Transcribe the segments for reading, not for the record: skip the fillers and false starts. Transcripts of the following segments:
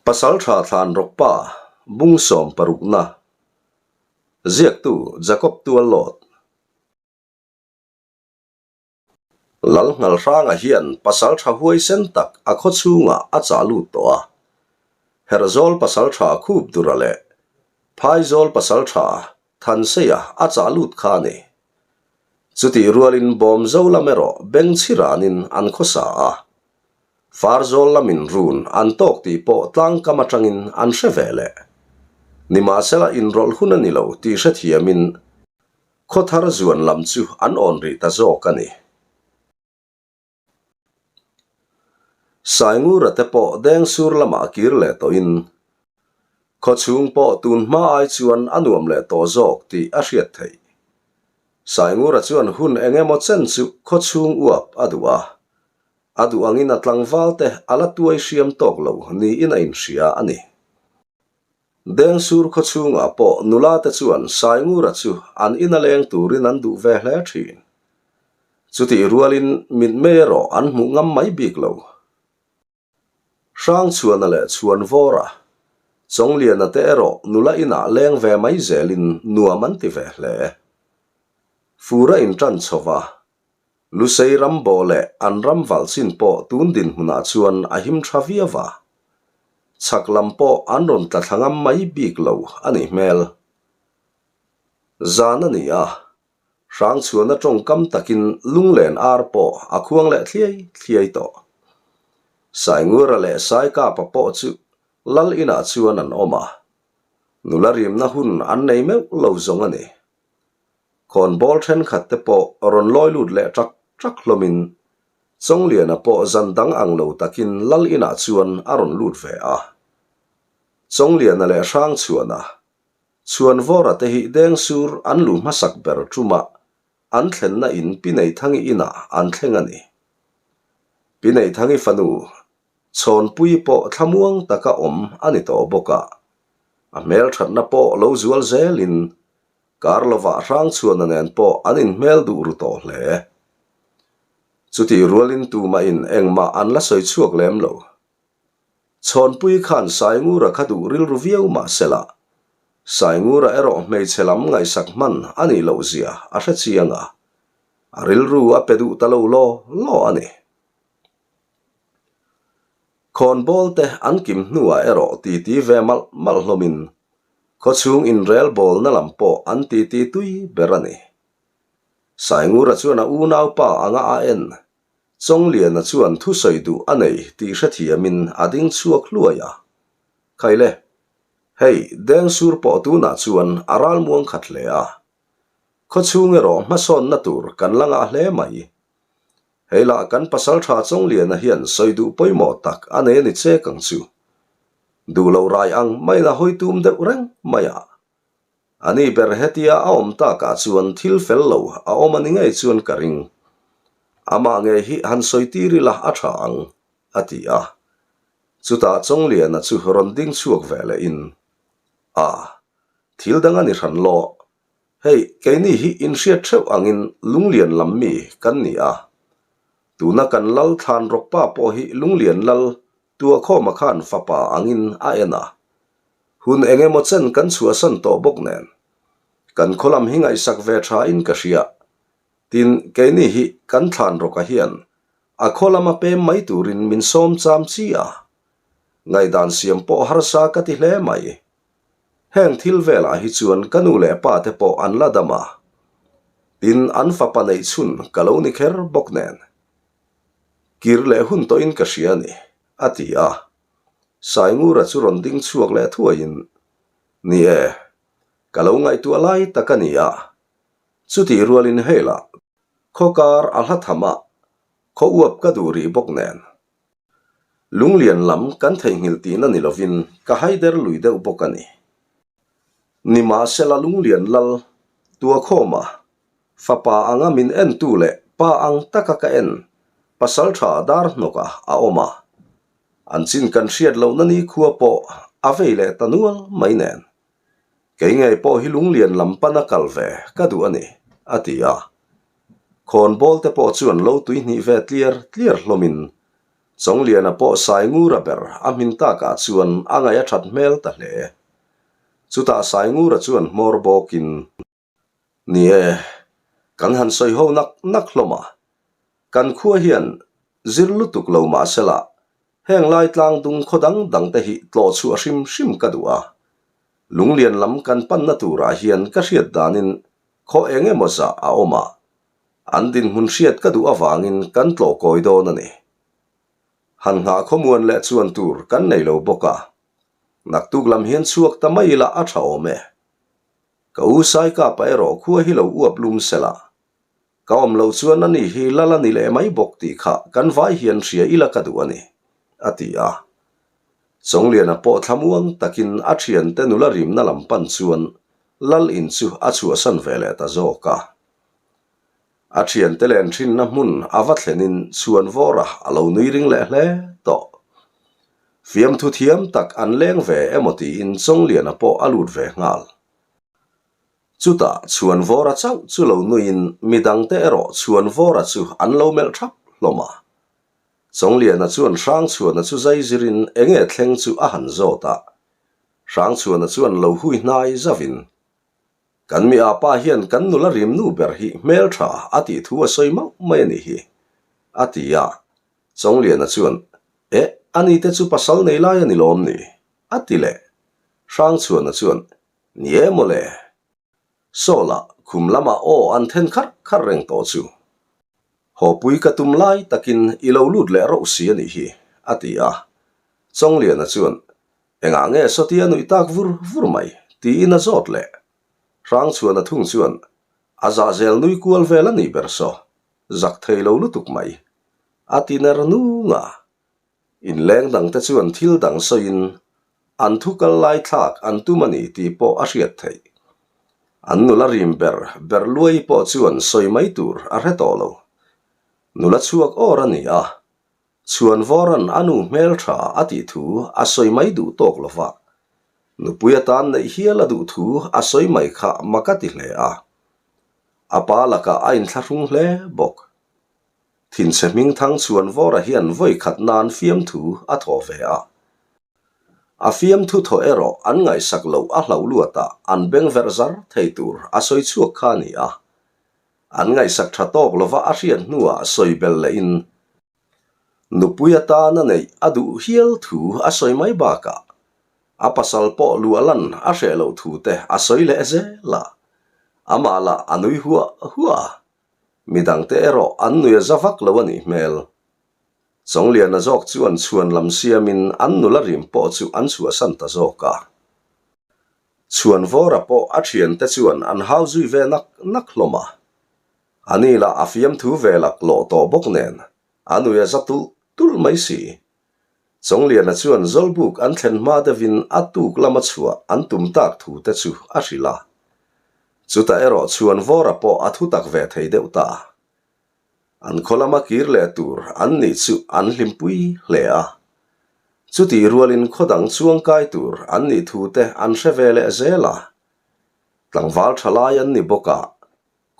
Pasaltha Thlanrawkpa bung sawmparukna Ziaktu Jacob Tuallawt. Lal Nghalhranga hian pasaltha huaisen tak a khaw chhungah a chah lut tawh a. Herhzawl pasaltha khup dura leh Phaizawl pasaltha Thanseia a chah lut kha a ni. Chutih rualin Bawmzo lam erawh bengchhiranin an khawsa a. Farzawl lamin run an tawk tih pawh tlangkam atangin an hre ve leh. Nimahsela inrawlh hun a ni lo tih hrethiamin Khawthar zuan lam chu an awn rih ta zawk a ni. Saingura te pawh Dengsur lamah kir leh tawhin khawchhung pawh tun hma ai chuan a nuam leh tawh zawk tih a hriat theih. Saingura chuan hun eng emaw chen chu khawchhung uap a duh a, a duh angin a tlangval te a la tuai hriam tawk lo niin a inhria a ni. Dengsur khaw chhungah pawh nula te chuan Saingura chu an ina leng turin an duh ve hle thin. Chutih rualin mitmei erawh an hmuh ngam mai bik lo. Hrangchhuana leh Chhuanvawra, Chawngliana te erawh nula inah leng ve mai zelin nuam an ti ve hle. Fur a intan chho va, Lusei ram bawh leh an ram valh chin pawh tun dinhmunah chuan a him tha viau a. Chhak lam pawh an rawn tla thla ngam mai bik lo a nih hmel. Zan a ni a, Hrangchhuana tawngkam takin lunglen ar pawh a khuang leh thliai thliai tawh. Saingura leh Saikapa pawh chu Lal inah chuan an awm a, nula rimna hun an nei meuh lo zawng a ni. Khawnbawl thenkhat te pawh rawn lawi lut leh ṭak ṭak hlawmin Chawngliana pawh zan dang ang lo takin Lal inah chuan a rawn lut ve a. Chawngliana leh Hrangchhuana, Chhuanvawra te hi Dengsur an luh hmasak ber ṭumah an thlenna in Pi Neithangi inah an thleng a ni. Pi Neithangi fanu Chawnpui pawh thlamuang taka awm a ni tawh bawk a, a hmelṭhatna pawh lo zual zelin Kar lovah Hrangchhuana nen pawh an inhmel duh ru tawh hle. Chutih rualin tumahin engmah an la sawi chhuak lem lo. Chhawnpui khan Saingura kha duh rilru viau mah sela, Saingura erawh hmeichhe lam ngaihsak hman a nih loh zia a hre chiang a, a rilru a pe duh ta lo law law a ni. Khawnbawl te an kim hnuah erawh titi ve malh malh hlawmin khawchhung inrel bawlna lam pawh an titi tui ber a ni. Saingura chuan a unaupa anga a en, Chawngliana chuan thusawi duh a nei tih hrethiamin a ding chhuak hluai a. Khaile, hei Dengsur pawh tunah chuan a ralmuang khat hle a. Khawchhung erawh hmasawnna tur kan la ngah hle mai. Hei lah kan pasaltha Chawngliana hian sawi duh pawimawh tak a nei a ni chek ang chu. Duh lo rai ang maiin a hawi tum deuh reng mai a. A ni ber hetia a awm takah chuan thil fel lo a awm a ni ngei chuan ka ring. Amah ngei hi han sawi tir ila a tha ang, a ti a. Chutah Chawngliana chu rawn ding chhuak ve lehin, A, thil dang a ni hran lawh. Hei, keini hi inhriat theuh angin Lunglian lam mi kan ni a. Tuna kan lal thlan rawkpa pawh hi Lunglian lal Tuakhawma khan fapa angin a en a. Hun eng emaw chen kan chhuahsan tawh bawk nen. Kan khaw lam hi ngaihsak ve tha in ka hria. Tin, keini hi kan thlan rawka hian a khaw lama pem mai turin min sawm cham chi a. Ngaihdan siam pawh harsa ka ti hle mai. Heng thil velah hi chuan ka nu leh pa te pawh an la dam a, tin an fapa neih chhun ka lo ni kher bawk nen. Kir leh hun tawhin ka hria a ni, a ti a. Saingura chu rawn ding chhuak leh thuaiin, Ni e, ka lo ngaihtuah lai tak a ni a, chutih rualin hei lah khaw kar a hla tham a, khaw uap ka duh rih bawk nen. Lunglian lam kan theihnghilh tihna ni lovin ka haider lui deuh bawk a ni. Nimahsela Lunglian lal Tuakhawma fapa anga min entu leh pa ang taka ka en pasaltha dar hnawka a awm a, an chin kan hriat lohna nikhua pawh a vei leh ta nual mai nen. Kei ngei pawh hi Lunglian lam pana kal ve ka duh a ni, a ti a. Khawnbawl te pawh chuan lo tuihnih ve tliar tliar hlawmin. Chawngliana pawh Saingura ber a hmin takah chuan a ngaih a that hmel ta hle. Chutah Saingura chuan hmawr bawkin, Ni e, kan han sawi ho nak nak hlawm a, kan khua hian zir lutuk lo mah sela heng lai tlangdung khaw dang dang te hi tlawh chhuah hrim hrim ka duh a. Lunglian lam kan panna turah hian ka hriat danin khaw eng emaw zah a awm a, an dinhmun hriat ka duh avangin kan tlawh kawi dawn a ni. Han nghah khawmuan leh chuan tur kan nei lo bawk a, naktuk lam hian chhuak ta mai ila a tha awm e. Ka u Saikapa erawh khua hi lo uap lum sela, ka awm loh chuan ani hi lal a ni leh mai bawk tih kha kan vai hian hria ila ka duh a ni, a ti a. Chawngliana pawh thlamuang takin a thiante nula rimna lam pan chuan lal in chu a chhuahsan ve leh ta zawk a. A thiante len thinna hmun a va thlenin chhuanvawra a lo nui ring leh hle tawh. Fiamthu thiam tak an leng ve emaw tiin Chawngliana pawh a lut ve nghal. Chutah chhuanvawra chauh chu lo nuiin midangte erawh chhuanvawra chu an lo melh thap hlawm a. Chawngliana chuan Hrangchhuana chu zai zirin enge thleng chu a han zawt a. Hrangchhuana chuan lo hui hnai zavin Kan mi apa hian kan nula rim nu ber hi hmeltha a tih thu a sawi mauh mai a nih hi, a ti a. Chawngliana chuan, Eh, ani te chu pasal nei lai a ni lawm ni? a ti leh. Hrangchhuana chuan, Ni e mawle. Sawla khum lamah aw an then kharh kharh reng tawh chu. Hawpui ka tum lai takin i lo lut leh rauh si a nih hi, a ti a. Chawngliana chuan, Engah nge sawtia nuih tak vur vur mai? tiin a zawt leh. Hrangchhuana thung chuan a zahzel nui kual vel a nih ber saw, zak thei lo lutuk mai. A ti ner nung a. Inleng dangte chuan thil dang sawiin an thu kal lai thlak an tum a ni tih pawh a hriat theih. An nula rim ber ber luai pawh chuan sawi mai tur a hre tawh lo. Nula chhuak awr a ni a, Chhuanvawra'n a nu hmeltha a tih thu a sawi mai duh tawk lo va, nupui atan neih hial a duh thu a sawi mai kha mak a ti hle a. A pa lakah a inthlahrung hle bawk. Thinchhe hmingthang Chhuanvawra hian vawi khat nan fiamthu a thawh ve a. A fiamthu thawh erawh an ngaihsak loh a hlauh luatah an beng verh zar thei tur a sawi chhuak kha a ni a. An ngaihsak tha tawk lova a hriat hnuah sawi bel lehin nupui atana neih a duh hial thu a sawi mai bakah a pasal pawh luah lan a hreh loh thu te a sawi leh zel a, amah lah a nui huah huah a, midangte erawh an nui a za vak lo a nih hmel. Chawngliana zawk chuan chhuan lam siamin an nula rim pawh chu an chhuahsan ta zawk a. Chhuanvawra pawh a thiante chuan an hau zui ve nak nak hlawm a. A ni lah a fiamthu ve laklawh tawh bawk nen a nui a za tulh tulh mai si. Chawngliana chuan Zawlbuk an thlen hma deuhin a tuk lama chhuah an tum tak thu te chu a hrilh a. Chutah erawh Chhuanvawra pawh a thutak ve thei deuh ta. An khaw lama kir leh tur an nih chu an hlimpui hle a. Chutih rualin khaw dang chuangkai tur an nih thu te an hre ve leh zel a. Tlangval tha lai an ni bawk a,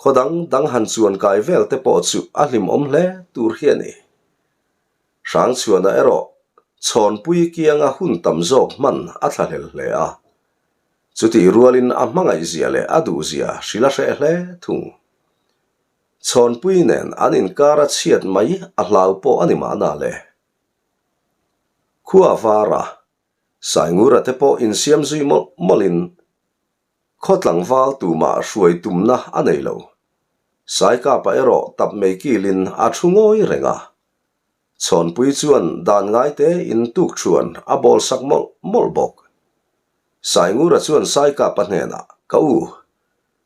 khaw dang dang han chuankai vel te pawh chu a hlimawm hle tur hi a ni. Hrangchhuana erawh chhawnpui kianga hun tam zawk hman a thlahlel hle a. Chutih rualin a hmangaihzia leh a duhzia hrilh a hreh hle thung. Chhawnpui nen an inkar a chhiat mai a hlau pawh a ni mahna le. Khua vara Saingura te pawh insiam zui mawlh mawlhin khaw tlangval tumah hruai tumna a nei lo. Saikapa erawh tap mei kilin a thu ngawi reng a. Chhawnpui chuan dan ngai tein tukṭhuan a bawl sak mawlh mawlh bawk. Saingura chuan Saikapa hnenah, Ka u,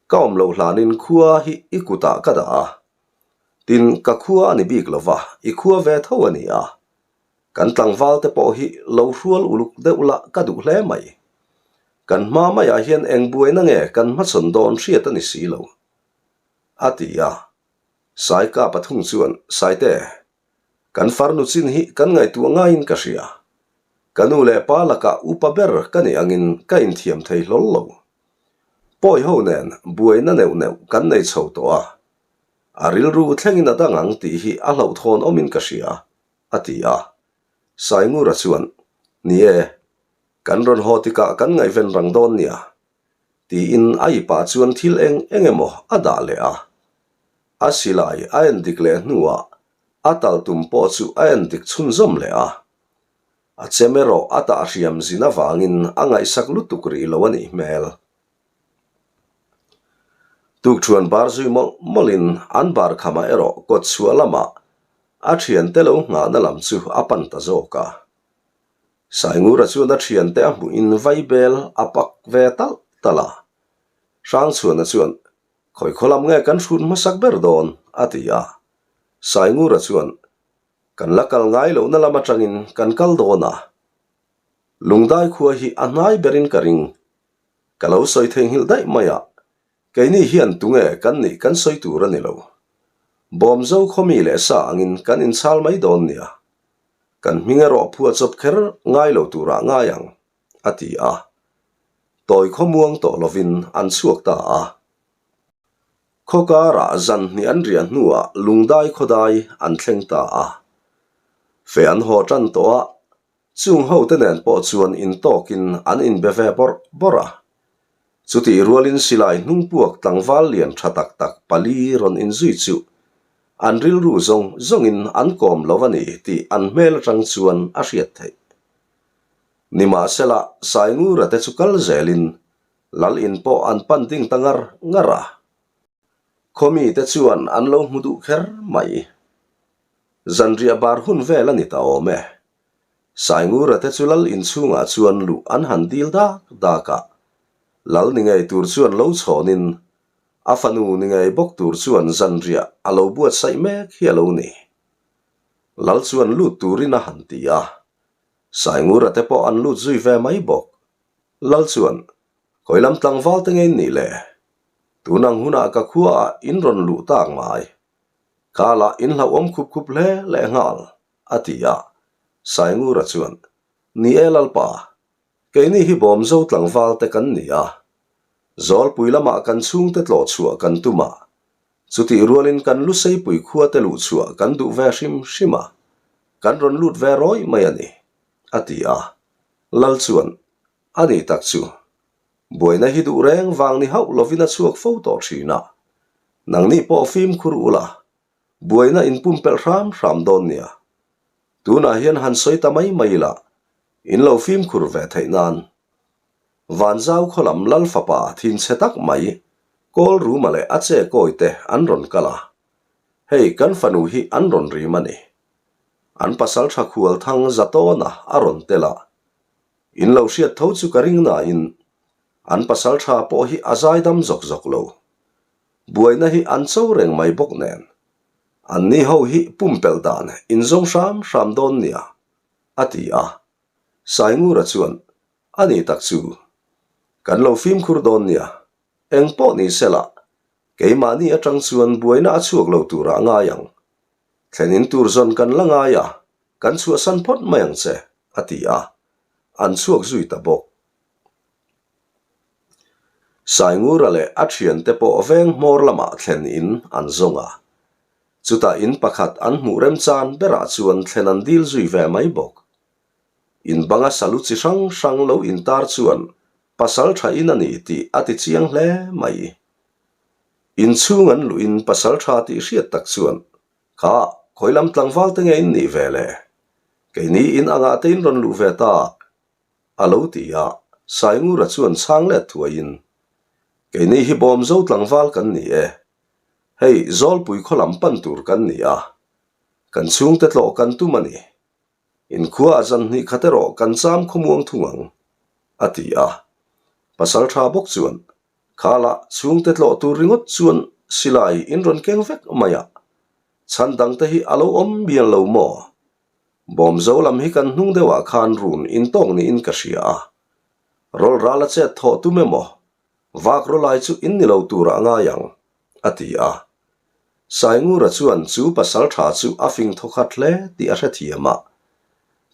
Ka awm loh hlanin khua hi i kutah ka dah a, tin ka khua a ni bik lo va, i khua ve tho a ni a. Kan tlangval te pawh hi lo hrual uluk deuh lah ka duh hle mai. Kan hma maiah hian eng buaina nge kan hmachhawn dawn hriat a ni si lo, a ti a. Saika pathum chuan, Saite, kan farnu chin hi kan ngaihtuah ngaiin ka hria. Ka nu leh pa lakah upa ber ka nih angin ka inthiam thei hlawl lo. Pawi ho nen buaina neuh neuh kan nei chho tawh a, a rilru thlengin a dang ang tih hi a hlauhthawn awmin ka hria, a ti a. Saingura chuan, Ni e, kan rawn haw tikah kan ngaihven rang dawn nia, tiin a ipah chuan thil eng eng emaw a dah leh a. A silai a en dik leh hnuah a tal tum pawh chu a en dik chhunzawm leh a. A chem erawh a tah hriam zin avangin a ngaihsak lutuk rih lo a nih hmel. Tukṭhuan bar zui mawlh mawlhin an bar khamah erawh kawt chhuah lamah a thiante lo nghahna lam chu a pan ta zawk a. Saingura chuan a thiante a hmuhin vaibel a pak ve talh talh a. Hrangchhuana chuan, Khawi khaw lam nge kan hrut hmasak ber dawn? a ti a. Saingura chuan, Kan la kal ngai lohna lam atangin kan kal dawn a. Lungdai khua hi a hnai berin ka ring. Ka lo sawi theihnghilh daih mai a, keini hian tunge kan nih kan sawi tur a ni lo. Bawmzo khawmi leh sa angin kan inchhal mai dawn nia. Kan hming erawh phuah chawp kher ngai lo turah ngai ang, a ti a. Tawi khawmuang tawh lovin an chhuak ta a. Khaw karah zan hnih an riah hnuah lungdai khawdai an thleng ta a. Fe an haw tan tawh a, Chung hote nen pawh chuan intawkin an inbe ve bawrh bawrh a. Chutih rualin silai hnungpuak tlangval lian tha tak tak pali rawn inzui chu an rilru zawng zawngin an kawm lo a ni tih an hmel atang chuan a hriat theih. Nimahsela, Saingura te chu kal zelin Lal in pawh an pan ding ta ngar ngar a. Khawmi te chuan an lo hmu duh kher mai. Zanriah bar hun vel a ni ta awm e. Saingura te chu lal inchhungah chuan luh an han dil dak dak a, lal ni ngei tur chuan lo chhawnin a fanu ni ngei bawk tur chuan zanriah a lo buatsaih mek hi a lo ni. Lal chuan lut turin a han ti a, Saingura te pawh an lut zui ve mai bawk. Lal chuan, Khawi lam tlangval te ngei nih le? Tun ang hunah ka khuaah in rawn luh tak mai. Kala in hlauhawm khup khup hle leh nghal, a ti a. Saingura chuan, Ni e Lalpa, keini hi Bawmzo tlangval te kan ni a. Zawlpui lamah kan chhungte tlawh chhuah kan tum a, chutih rualin kan Luseipui khua te luh chhuah kan duh ve hrim hrim a, kan rawn lut ve rawih mai a ni, a ti a. Lal chuan, A ni tak chu, buaina hi duh reng vang ni hauh lovin a chhuak fo tawh thin a, Nangni pawh fimkhur ula, buaina in pumpelh hram hram dawn nia. Tunah hian han sawi ta mai mai ila, in lo fimkhur ve theih nan. Vanzau khaw lam Lal fapa thinchhe tak mai, Kawl Ruma leh a che kawi te an rawn kal a. Hei kan fanu hi an rawn rim a ni. An pasal tha khual thang Zatawna a rawn tel a. In lo hriat tho chu ka ring nain, an pasal tha pawh hi a zaidam zawk zawk lo. Buaina hi an cho reng mai bawk nen, anni ho hi pumpelh dan inzawng hram hram dawn nia, a ti a. Saingura chuan, A ni tak chu, kan lo fimkhur dawn nia, eng pawh ni sela, keimahni atang chuan buaina a chhuak lo turah ngai ang. Thlenin tur zawn kan la ngai a, kan chhuahsan phawt mai ang che, a ti a, an chhuak zui ta bawk. Saingura leh a thiante pawh veng hmawr lamah thlen in an zawng a, chutah in pakhat an hmuh remchan berah chuan thlen an dil zui ve mai bawk. In banga salu chi hrang hrang lo intar chuan pasal tha in a ni tih a ti chiang hle mai. Inchhung an luh in pasal tha tih hriat tak chuan Kha, khawi lam tlangval te nge in nih ve le? Keini in angah te in rawn luh ve tak? A lo ti a, Saingura chuan chhang let thuaiin, Keini hi Bawmzo tlangval kan ni e. Hei, Zawlpui khaw lam pan tur kan ni a. Kan chhungte tlawh kan tum a ni. Inkhua a zan hnih khat erawh kan cham khawmuang thung ang, a ti a. Pasaltha bawk chuan, Khala chhungte tlawh tur ringawt chuan silai in rawn keng vek mai a, chhan dangte hi a lo awm mial lo maw? Bawmzo lam hi kan hnung deuhah khan run intawk niin ka hria a. Rawl ral a chet thawh tum emaw, vak rawlai chu in ni lo turah a ngai ang, a ti a. Saingura chuan chu pasal tha chu a fing thawkhat hle tih a hrethiam a,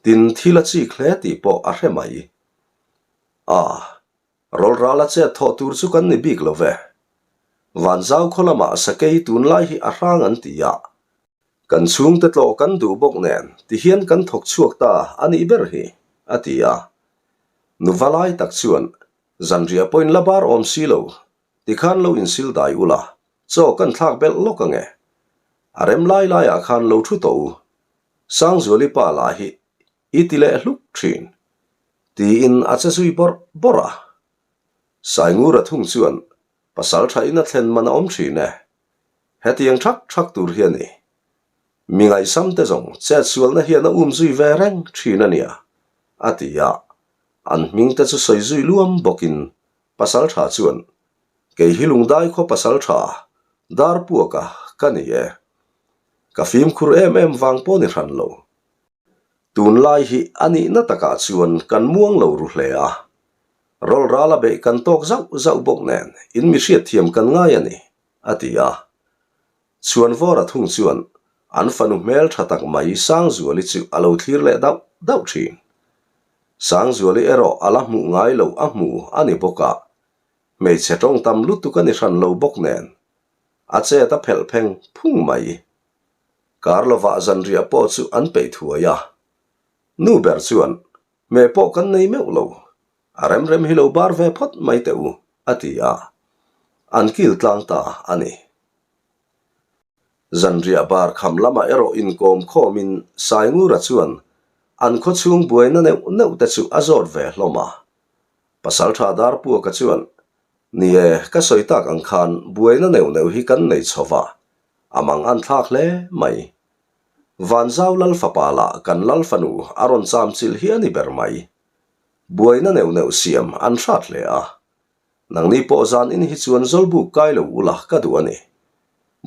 tin thil a chik hle tih pawh a hre mai. A, rawl ral a chet thawh tur chu kan ni bik lo ve. Vanzau khaw lamah sakei tunlai hi a hrang an ti a. Kan chhungte tlawh kan duh bawk nen tihian kan thawk chhuak ta a nih ber hi, a ti a. Nuva lai tak chuan zanriah pawhin la bar awm si lo, tikhan lo insil dai ula, chaw kan thlak belh lawk ange. A rem lai laiah khan lo thu tawh u. Sangzuali pa lah hi i ti leh hluk thin, tiin a che zui bawrh bawrh a. Saingura thung chuan pasal thain a thlen man a awm thin e. Hetiang thak thak tur hi a ni. Mi ngaihsam te zawng chetsualna hian a um zui ve reng thin a nia, a ti a. An hming te chu sawi zui luam bawkin pasal tha chuan, Kei hi Lungdai khaw pasal tha, Darpuaka ka ni e. Ka fimkhur em em vang pawh ni hran lo. Tunlai hi a nihna takah chuan kan muang lo ru hle a. Rawl ral a beih kan tawk zauh zauh bawk nen in mi hriatthiam kan ngai a ni, a ti a. Chhuanvawra thung chuan an fanu hmel tha tak mai Sangzuali chu a lo thlir leh dauh dauh thin. Sangzuali erawh a la hmuh ngai loh a hmu a ni bawk a, hmeichhe tawng tam lutuk a ni hran lo bawk nen a chet a phelh pheng phung mai. Kar lovah zanriah pawh chu an peih thuai a. Nu ber chuan, Hmeh pawh kan nei meuh lo. A rem rem hi lo bar ve phawt mai teh u, a ti a. An kil tlang ta a ni. Zanriah bar kham lamah erawh inkawm khawmin Saingura chuan an khawchhung buaina neuh neuh te chu a zawt ve hlawm a. Pasaltha Darpuaka chuan, Ni e, ka sawi tak ang khan buaina neuh neuh hi kan nei chho va, A mang an thlak hle mai. Vanzau lal fapa lah kan lal fanu a rawn cham chilh hi a ni ber mai. Buaina neuh neuh siam an hrat hle a. Nangni pawh zan in hi chuan zawlbuk kai lo ula ka duh a ni.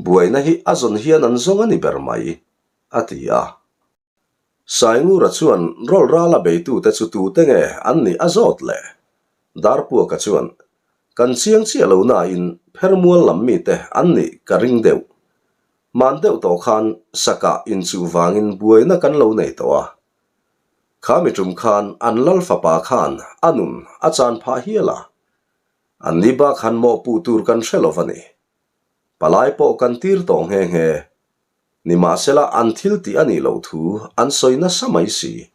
Buaina hi a zawn hian an zawng a ni ber mai, a ti a. Saingura chuan rawl rala beitute chu tute nge an nih a zawt le? Darpuaka chuan, Kan chiang chiah lo nain phermual lam mite an nih ka ring deuh. Hman deuh tawh khan sakah inchuh vangin buaina kan lo nei tawh a. Kha mi tum khan an lal fapa khan a nun a chan phah hial a. An ni bak han mawhpuh tur kan hre lo va ni. Palai pawh kan tir tawh nghe nghe. Nimahsela an thil tih a nih loh thu an sawi nasa mai si.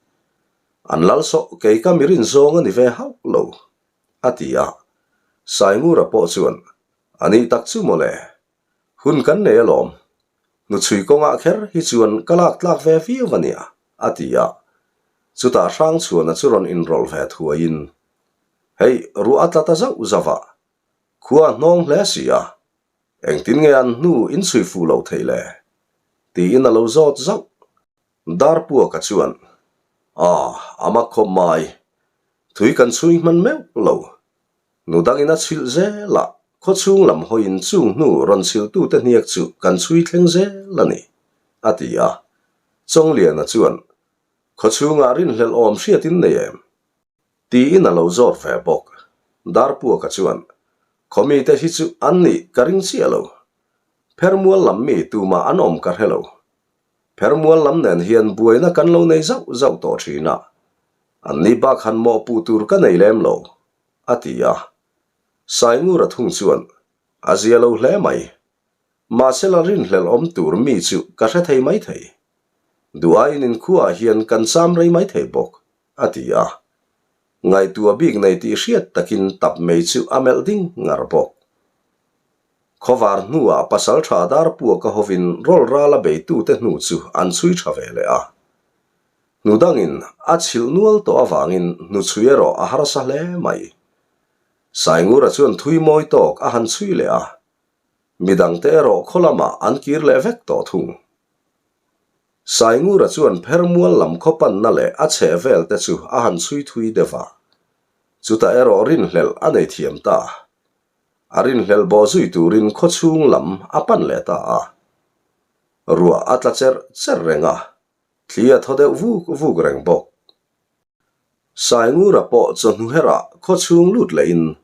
An lal sawh kei ka mirin zawng a ni ve hauh lo, a ti a. Saingura pawh chuan, A nih tak chu mawle. Hun kan nei alawm. Hnuchhui kawngah kher hi chuan ka lak tlak ve viau a nia, a ti a. Chutah Hrangchhuana chu rawn inrawlh ve thuaiin, Hei, ruah a tla ta zauh zauh a, khua a hnawng hle si a, Engtin nge an hnu in chhui fuh loh theih le? Tiin a lo zawt zauh. Darpuaka chuan, Aw, a mak khawp mai. Thui kan chhui hman meuh lo. Nu dangin a chhilh zel a, khawchhung lam hawiin chung hnu rawn chhilhtute hniak chu kan chhui thleng zel a ni, a ti a. Chawngliana chuan, Khawchhungah rinhlelh awm hriatin nei em? Tiin a lo zawt ve bawk. Darpuaka chuan, Khawmite hi chu an nih ka ring chiah lo. Phermual lam mi tumah an awm ka hre lo. Phermual lam nen hian buaina kan lo nei zauh zauh tawh thin a. An ni bak han mawhpuh tur ka nei lem lo, a ti a. Saingura thung chuan, A zia lo hle mai. Mahse la rinhlelh awm tur mi chu ka hre thei mai thei. Duh aiin inkhuaah hian kan cham rei mai thei bawk, a ti a. Ngaihtuah bik nei tih hriat takin tap mei chu a melh ding ngar bawk. Khawvar hnuah pasal tha dar puaka hovin rawl rala beitute hnu chu an chhui tha ve leh a. Hnu dangin a chhilh nual tawh avangin hnuchhui erawh a harsa hle mai. Saingura chuan thui mawi tawk a han chhui leh a. Midangte erawh khaw lamah an kir leh vek tawh thung. Saingura chuan phermual lam khaw panna leh a chheh vel te chu a han chhui thui deuh a. Chutah erawh rinhlelh a nei thiam ta. A rinhlelh bawh zui turin khaw chhung lam a pan leh ta a. Ruah a tla cherh cherh reng a, thli a thaw deuh vuk vuk reng bawk. Saingura pawh chawhnu herah khaw chhung lut lehin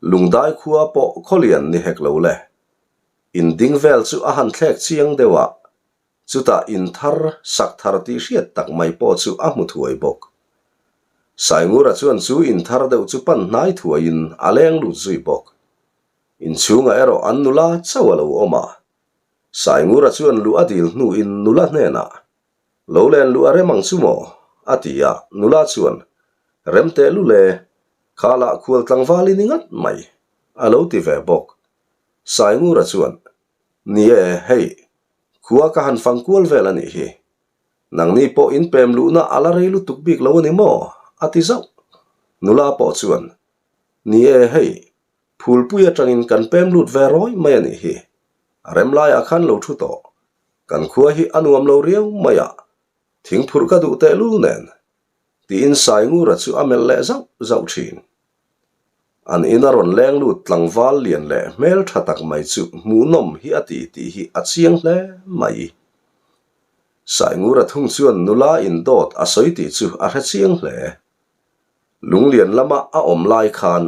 Lungdai khua pawh khawlian ni hek lo le. In ding vel chu a han thlek chiang deuh a, chutah in thar sak thar tih hriat tak mai pawh chu a hmu thuai bawk. Saingura chuan chu in thar deuh chu pan hnai thuaiin a leng lut zui bawk. Inchhungah erawh an nula chauh a lo awm a. Saingura chuan luh a dil hnuin nula hnenah, Lo len luh a rem ang chu maw? a ti a, nula chuan, Rem teh lul e, kha lah khual tlangval i ni ngat mai, a lo ti ve bawk. Saingura chuan, Ni e, hei, khua ka han fang kual vel a nih hi. Nangni pawh in pem luhna a la rei lutuk bik lo a ni maw? a ti zauh. Nula pawh chuan, Ni e, hei, Phulpui atangin kan pem lut ve rawi mai a nih hi. A rem laiah khan lo thu tawh. Kan khua hi a nuam lo riau mai a, thingphurh ka duh tehlul nen. Tiin Saingura chu a melh leh zauh zauh thin. An ina rawn leng lut tlangval lian leh hmel tha tak mai chu hmuhnawm hi a ti tih hi a chiang hle mai. Saingura thung chuan nula indawt a sawi tih chu a hre chiang hle. Lunglian lama a awm lai khan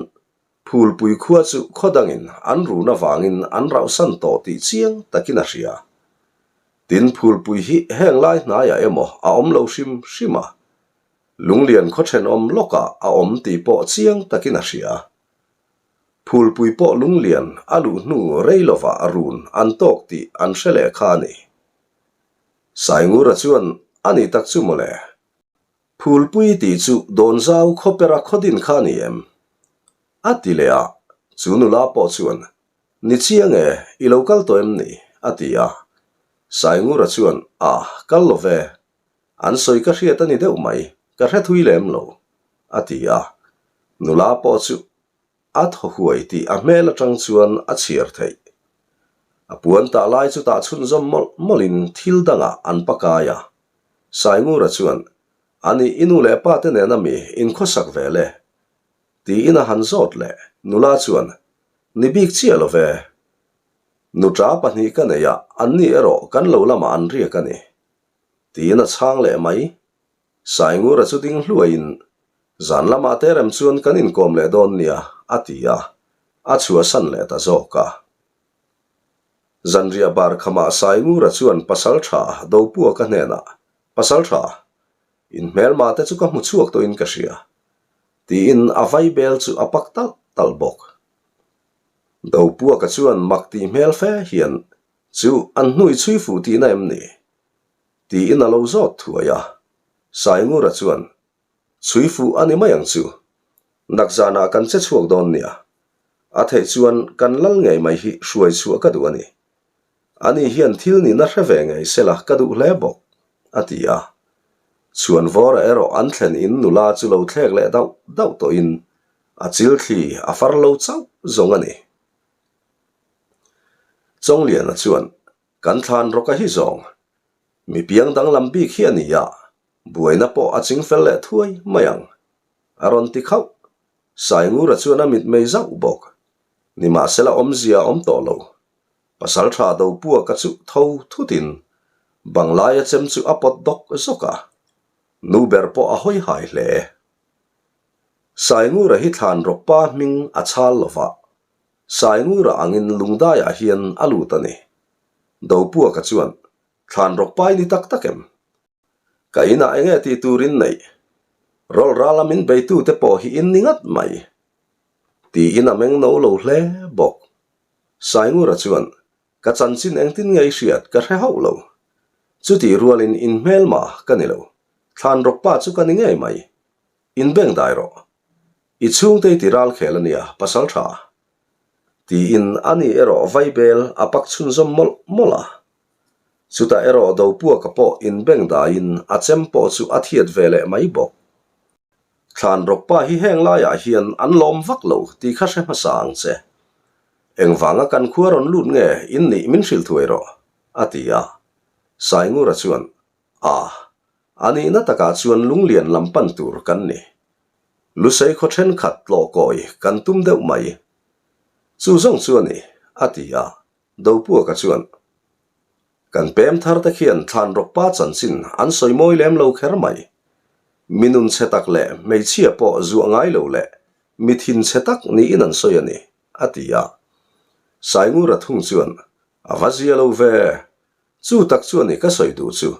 Phulpui khua chu khaw dangin an run avangin an rauhsan tawh tih chiang takin a hria. Tin, Phulpui hi heng lai hnaiah emaw a awm lo hrim hrim a, Lunglian khaw thenawm lawkah a awm tih pawh chiang takin a hria. Phulpui pawh Lunglian a luh hnu rei lovah run an tawk tih an hre leh kha a ni. Saingura chuan a ni tak chu mawle. Phulpui tih chu Dawnzau khawpera khawdin kha a ni em? A ti leh a, chu nula pawh chuan, Ni chiang e, i lo kal tawh em ni? a ti a. Saingura chuan, A, kal lo ve. An sawi ka hriat a ni deuh mai, ka hre thui lem lo, a ti a. Nula pawh chu a thaw huai tih a hmel atang chuan a chhiar theih. A puan tah lai chu tah chhunzawm mawlh mawlhin thil dangah an pakai a. Saingura chuan, Ani i nu leh pa te nena mi inkhawsak ve le? tiin a han zawt leh. Nula chuan, Ni bik chiah lo ve. Nuṭa pahnih ka nei a, anni erawh kan lo lamah an riak a ni. Tiin a chhang leh mai. Saingura chu ding hluaiin, Zan lamah te rem chuan kan inkawm leh dawn nia, a ti a, a chhuahsan leh ta zawk a. Zanriah bar khamah Saingura chuan Pasalṭha Dopuaka hnenah, Pasalṭha, inhmelma te chu ka hmu chhuak tawhin ka hria, tiin a vaibel chu a pak talh talh bawk. Dopuaka chuan mak tih hmel fe hian, Chu, an hnuai chhui fuh tihna em ni? Tiin a lo zawt thuai a. Saingura chuan, Chhui fuh a ni mai ang chu. Nakzanah kan che chhuak dawn nia. A theih chuan kan lal ngei mai hi hruai chhuah ka duh a ni. Ani hian thil nihna hre ve ngei sela ka duh hle bawk, a ti a. Chhuanvawra erawh an thlen in nula chu lo thlek leh dauh dauh tawhin a chilthli a far lo chauh zawng a ni. Chawngliana chuan, Kan thlan rawka hi zawng, mi piang danglam bik hi a ni a, buaina pawh a ching fel leh thuai mai ang, a rawn ti khauh. Saingura chuan a mitmei zauh bawk. Nimahsela awmzia a awm tawh lo. Pasaltha Dopuaka chu tho thutin banglaia chem chu a pawt dawk zawk a, nu ber pawh a hawi hai hle. Saingura hi thlan rawkpa hming a chhal lova, Saingura angin lungdaiah hian a lut a ni. Dopuaka chuan, Thlan rawk pai ni tak tak em? Ka inah enge tih tur in neih? Rawlh rala min beitute pawh hi in ni ngat mai. Tiin a meng no lo hle bawk. Saingura chuan, Ka chanchin engtin nge i hriat ka hre hauh lo. Chutih rualin in hmelma ka ni lo. Thlan rawk pa chu ka ni ngei mai. In beng dai rawh. I chhungte i ti ral khel a nia, pasal tha. Tiin ani erawh vaibel a pak chhunzawm mawlh mawlh a. Chutah erawh Dopuaka pawh in beng daiin a chem pawh chu a thiat ve leh mai bawk. Thlan rawkpa hi heng laiah hian an lawm vak lo tih kha hre hmasa ang che. Engvanga kan khua rawn lut nge in nih min hrilh thuai rawh, a ti a. Saingura chuan, A, a nihna takah chuan lunglian lam pan tur kan ni. Lusei khaw thenkhat tlawh kawi kan tum deuh mai. Chu zawng chu a ni, a ti a. Dopuaka chuan, Kan pem thar te khian thlan rawkpa chanchin an sawi mawi lem lo kher mai. Mi nun chhe tak leh hmeichhia pawh zuah ngai lo leh mi thin chhe tak niin an sawi a ni, a ti a. Saingura thung chuan, A va zia lo ve, chu tak chu a ni ka sawi duh chu.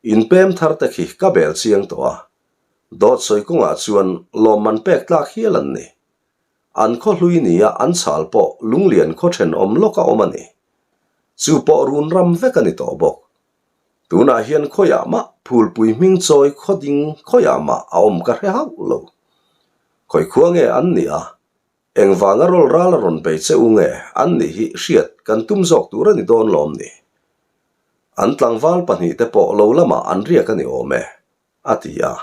In pem thar te khi ka bel chiang tawh a, dawt sawi kawngah chuan lawmman pek tlak hial an ni. An khaw hlui nia an chhal pawh lunglian khaw thenawm lawk a awm a ni. Chu pawh run ram vek a ni tawh bawk. Tunah hian khawiah mah phulpui hming chawi khaw ding khawiah mah a awm ka hre hauh lo. Khawi khua nge an nih a? Engvanga rawl ral a rawn bei che u nge an nih hi hriat kan tum zawk tur a ni dawn lawm ni? An tlangval pahnihte pawh lo lamah an riak a ni awm e, a ti a.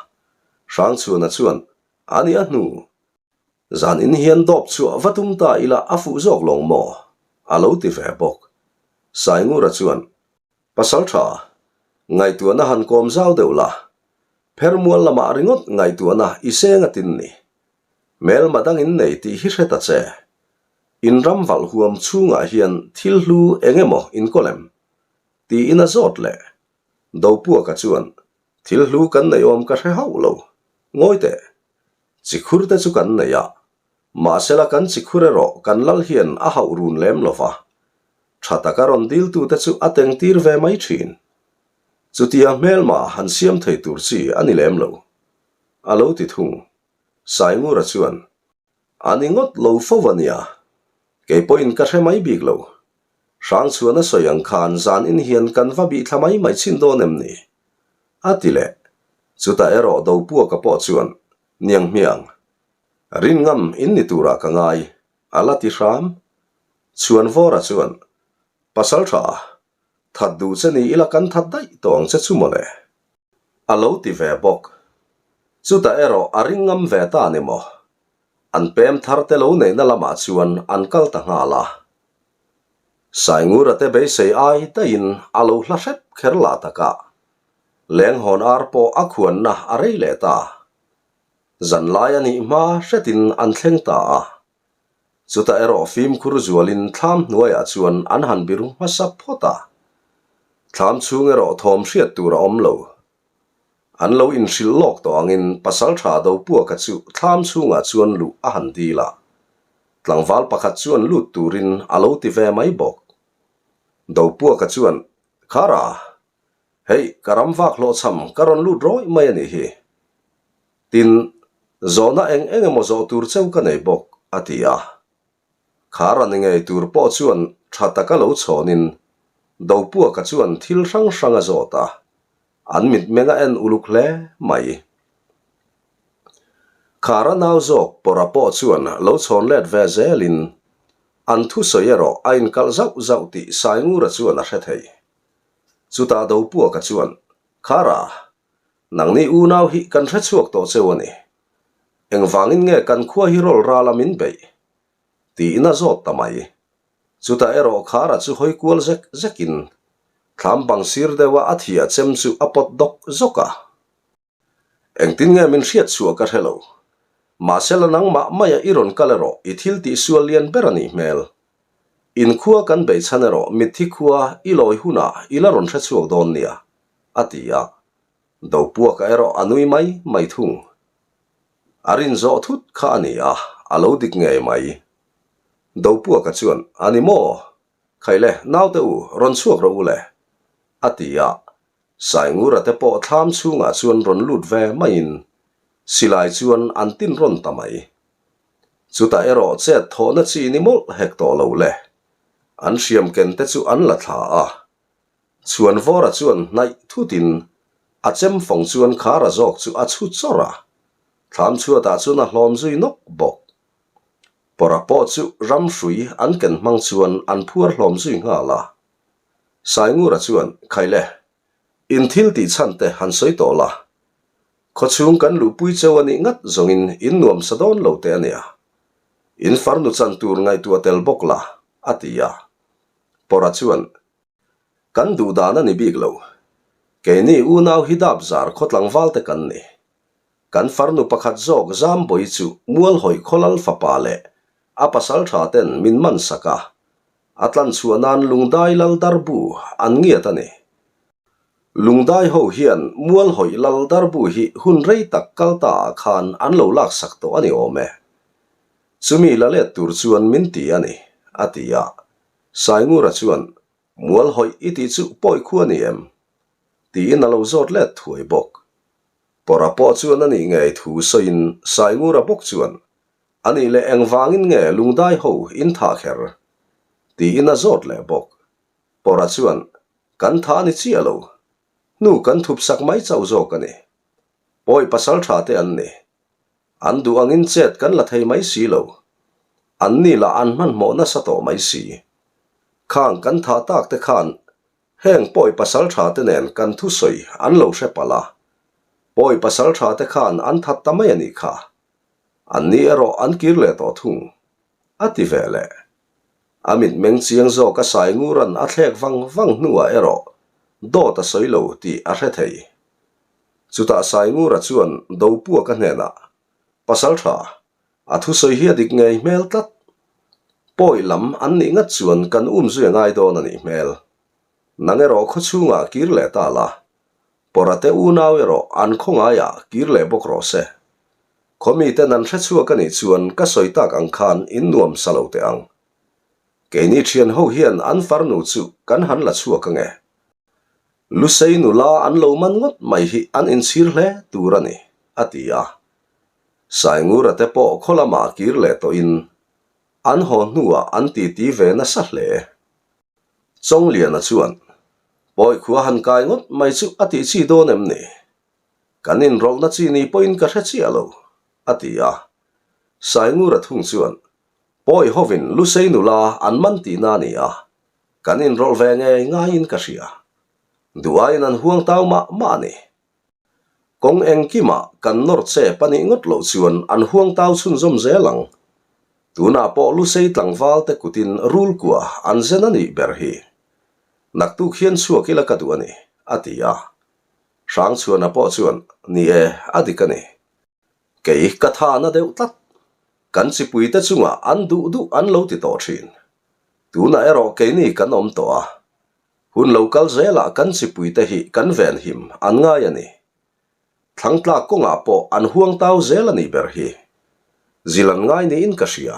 Hrangchhuana chuan, A nih a hnu. Zan in hian dawp chhuah va tum ta ila a fuh zawk lawng maw? a lo ti ve bawk. Saingura chuan, Pasal tha, ngaihtuahna han kawm zau deuh la. Phermual lamah ringawt ngaihtuahna i seng a tin ni. Hmelma dang in nei tih hi hre ta che. In ram valh huam chhungah hian thil hlu eng emaw in kawl em? Tiin a zawt leh. Dopuaka chuan, Thil hlu kan neih awm ka hre hauh lo. Ngawi teh. Chikhur te chu kan nei a. Mahsela kan chikhur erawh kan lal hian a hauh run lem lo va. Tha taka rawn diltute chu a tengtir ve mai thin. Chutia hmelma han siam thei tur chi a ni lem lo. A lo ti thung. Saingura chuan, A ni ngawt lo fo a nia, kei pawhin ka hre mai bik lo. Hrangchhuan a sawi ang khan zan in hian kan va bih thla mai mai chhin dawn em ni? A ti leh. Chutah erawh Dopuaka pawh chuan, Niang hmiang, rin ngam in ni turah ka ngai, a la ti hram. Chhuanvawra chuan, Pasal tha, That duh che ni ila kan that daih tawh ang che chu mawle. A lo ti ve bawk. Chutah erawh a ring ngam ve ta ni maw? An pem thar te lo neihna lamah chuan an kal ta nghal a. Saingura te beisei ai daihin a lo hla hrep kher lah takah Lenghawn ar pawh a khuanna a rei leh ta. Zanlai a nih hma hretin an thleng ta a. Chutah erawh fimkhur zualin thlam hnuaiah chuan an han biru hmasa phawt a. Thlam chhung erawh thawm hriat tur a awm lo. An lo inhrilh lawk tawh angin Pasaltha Dopuaka chu thlam chhungah chuan luh a han dil a. Tlangval pakhat chuan lut turin a lo ti ve mai bawk. Dopuaka chuan, Khara! Hei, ka ram vak hlawhchham ka rawn lut rawih mai a nih hi. Tin, zawhna eng eng emaw zawh tur cheu ka nei bawk, a ti a. Khara ni ngei tur pawh chuan tha taka lo chhawnin Dopuaka chuan thil hrang hrang a zawt a, an mitmeng a en uluk hle mai. Khara nau zawk Pawra pawh chuan lo chhawn let ve zelin an thusawi erawh a inkalh zauh zauh tih Saingura chuan a hre thei. Chutah Dopuaka chuan, Khara, nangni unau hi kan hre chhuak tawh cheu a ni. Engvangin nge kan khua hi rawl rala min beih? Tiin a zawt ta mai. Chutah erawh Khara chu hawi kual zek zekin thlam bang sir deuha a thiah chem chu a pawt dawk zawk a. Engtin nge min hriat chhuah ka hre lo. Mahse la nangmah maia i rawn kal erawh i thil tih sual lian ber a nih hmel. In khua kan beih chhan erawh mitthi khua i lawi hunah i la rawn hre chhuak dawn nia, a ti a. Dopuaka erawh a nui mai mai thung. A rin zawh thut kha a ni a, a lo dik ngei mai. Dopuaka chuan, A ni maw? Khaile, naute u, rawn chhuak rawh u le, a ti a. Saingura te pawh thlam chhungah chuan rawn lut ve maiin silai chuan an tin rawn ta mai. Chutah erawh chet thawhna chi ni mawlh hek tawh lo le. An hriam ken te chu an la thla a. Chhuanvawra chuan hnaih thutin a chem fawng chuan khara zawk chu a chhu chawrh a, thlam chhuatah chuan a hlawm zui nawk bawk. Pawra pawh chu ram hrui an ken hmang chuan an phuar hlawm zui nghal a. Saingura chuan, Khaile, in thil tih chhan te han sawi tawh la. Khawchhung kan luhpui cheu a nih ngat zawngin in nuam sa dawn lo teh a nia. In farnu chan tur ngaihtuah tel bawk la, a ti a. Pawra chuan, Kan duh dan a ni bik lo. Keini unau hi dap zar khaw tlangval te kan ni. Kan farnu pakhat zawk Zambawi chu Mualhawih khawlal fapa leh a pasal tha ten min man sak a, A tlan chhuah nan Lungdai lal darbu an ngiat a ni. Lungdai ho hian Mualhawih lal darbu hi hun rei tak kal ta ah khan an lo laksak tawh a ni awm e. Chumi la let tur chuan min ti a ni, a ti a. Saingura chuan, Mualhawih i tih chu pawi khu a ni em? Tiin a lo zawt let thuai bawk. Pawra pawh chuan a nih ngei thu sawiin Saingura bawk chuan, A nih leh engvangin nge lungdai ho in thah kher? Tiin a zawt leh bawk. Pawra chuan, Kan tha a ni chiah lo. Hnu kan thup sak mai chauh zawk a ni. Pawi pasal tha te an ni. An duh angin chet kan la thei mai si lo. An ni lah an hmanhmawh nasa tawh mai si. Khang kan thah tak te khan heng pawi pasal tha te nen kan thusawi an lo hre palh a. Pawi pasal tha te khan an that ta mai a nih kha. An ni erawh an kir leh tawh thung. A ti ve leh. A mitmeng chiang zawk a sai nguran a thlek vang vang hnuah erawh dawt a sawi lo tih a hre thei. Chutah Saingura chuan Dopuaka hnenah, Pasal tha, a thusawi hi a dik ngei hmel tlat. Pawi lam an nih ngat chuan kan um zui a ngai dawn a nih hmel. Nang erawh khawchhungah kir leh ta la, Pawrate unau erawh an khawngaiah kir leh bawk rawh se. Khawmiten an hre chhuak a nih chuan ka sawi tak ang khan in nuam sa lo teh ang. Keini thian ho hian an farnu chu kan han la chhuak ange. Lusei nula an lo man ngawt mai hi an inchhir hle tur a ni, a ti a. Saingura te pawh khaw lamah kir leh tawhin an haw hnuah an titi ve nasa hle. Chawngliana chuan, Pawi khua han kai ngawt mai chu a tih chi dawn em ni? Kan inrawlhna chi ni pawhin ka hre chiah lo, a ti a. Saingura thung chuan, Pawi hovin Lusei nula an man tihna a ni a, kan inrawlh ve ngei ngaiin ka hria. Duh aiin an huang tau mah mah a ni. Kawng engkimah kan nawr chep a nih ngawt loh chuan an huang tau chhunzawm zel ang. Tunah pawh Lusei tlangval te kutin rul kua an zen a nih ber hi. Naktuk hian chhuak ila ka duh a ni, a ti a. Hrangchhuana pawh chuan, Ni e, a dik a ni. Kei ka tha na deuh tlat. Kan chipuite chungah an duh duh an lo ti tawh thin. Tunah erawh keini kan awm tawh a. Hun lo kal zelah kan chipuite hi kan venhim an ngai a ni. Thlangtlak kawngah pawh an huang tau zel a nih ber hi. Zil an ngai niin ka hria.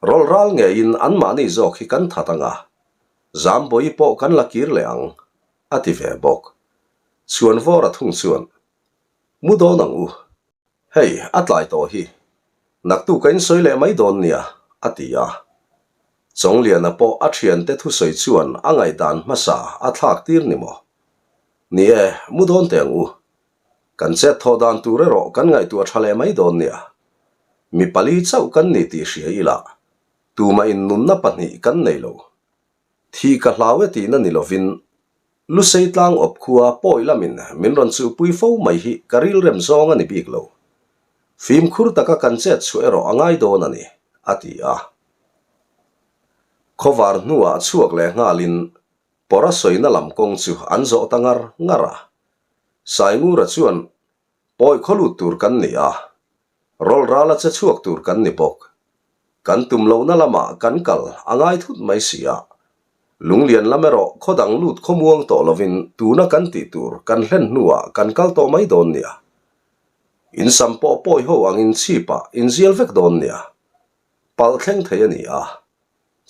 Rawlh ral ngeiin anmahni zawk hi kan that ang a. Zambawi pawh kan la kir leh ang, a ti ve bawk. Chhuanvawra thung chuan, Mu dawn ang u. Hei, a tlai tawh hi. Naktuk a insawi leh mai dawn nia, a ti a. Chawngliana pawh a thiante thusawi chuan a ngaihdan hmasa a thlak tir ni maw? Ni e, mu dawn teh ang u. Kan chet thawh dan tur erawh kan ngaihtuah tha leh mai dawn nia. Mi pali chauh kan ni tih hria ila, tumah in nunna pahnih kan nei lo. Thih ka hlau e tihna ni lovin Lusei tlang awp khua pawi lamin min rawn chuhpui fo mai hi ka rilrem zawng a ni bik lo. Fimkhur taka kan chet chhuah erawh a ngai dawn a ni, a ti a. Khawvar hnuah chhuak leh nghalin Pawra sawina lam kawng chu an zawh ta ngar ngar a. Saingura chuan Pawi khaw lut tur kan ni a, Rawlh rala che chhuak tur kan ni bawk. Kan tum lohna lamah kan kal a ngai thut mai si a. Lunglian lam erawh khaw dang lut khawmuang tawh lovin tuna kan tih tur kan hlen hnuah kan kal tawh mai dawn nia. In sam pawh pawi ho angin chhipah in zial vek dawn nia. Palh thleng thei a ni a.